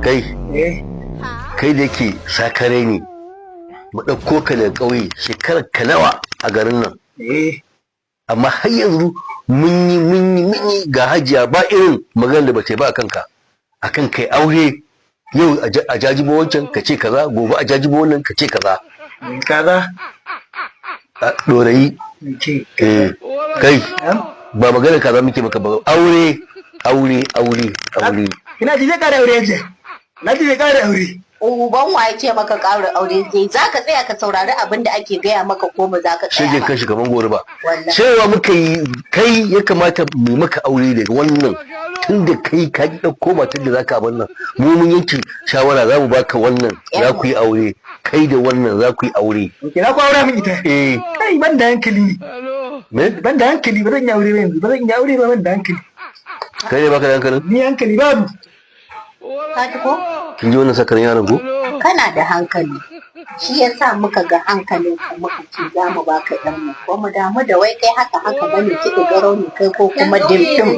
Kai. Eh. Kai da yake sakare ne, mu ɗauko ka daga ƙauye, shekarar ka nawa a garin nan? Eh. Amma har yanzu mun yi, mun yi, mun yi, ga Hajiya ba irin magana da ba ta yi ba a kanka akan kai aure. Yau a jajibo wancan ka ce kaza, gobe a jajibo wannan ka ce kaza. Kaza. A ɗorayi. Ce. Eh, kai, ba magana kaza muke maka ba. Aure, aure, aure, aure. Ina ji zai ƙara aure, yaje na ji zai ƙara aure. Uban wa ya ce maka ƙara aure zai? Za ka tsaya ka saurari abin da ake gaya maka ko ba za ka tsaya shege ba? Kanshi kaman gori ba. Wallahi. Cewa muka yi, kai ya kamata mu maka aure daga wannan, tun da kai ka ki ɗauko matar da zaka abin nan. Mu mun yanke shawara, za mu baka wannan, za ku yi aure. Kai da wannan za ku yi aure. Ok, na ku aure min ita? Eh. Kai, ban da hankali ne. Me? Ban da hankali, ba zan yi aure ba yanzu, ba zan yi aure ba, ban da hankali. Kai ne baka da hankalin? Ni hankali babu. Ka ji ko? Kin ji wannan sakarin yaron ko? Kana da hankali, shi yasa muka ga hankalin ka muka ce za mu baka ɗan mu. Ko mu damu da wai kai haka haka bane, kiɗi garau ne kai ko kuma dimdim.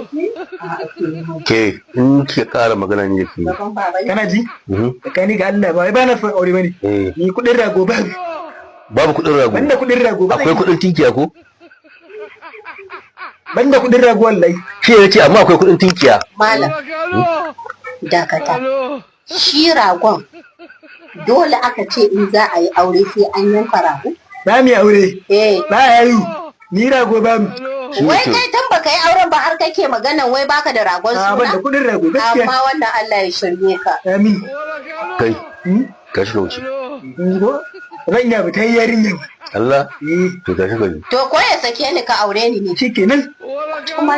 Ke, in kika ƙara magana ne da ke. Gaban baba ne. Kana ji? Mhm. Tsakani ga Allah, ba wai ba na son aure bane. Eh. Ni kuɗin rago babu. Babu kuɗin rago? Banda kuɗin rago ba. Akwai kuɗin tinkiya ko? Banda kuɗin rago wallahi. Shi ya ce amma akwai kuɗin tinkiya. Malam, dakata. Shi ragon dole aka ce in za a yi aure sai an yanka rago? Ba mu yi aure. Eh. Ba ya yi ni rago ba mu. Shi Wai ne. kai tun baka yi auren ba har kake maganan wai baka da ragon A, ban da suna? kuɗin rago gaskiya. Amma wannan Allah ya shirye ka. Amin. Kai. Hmm? Tashi ka wuce. Ni ko zan iya ba ta yi yarinya ba. Allah. Eh. To, tashi ka je. To, ko ya sake ni ka aure ni ne? Shikenan. Kuma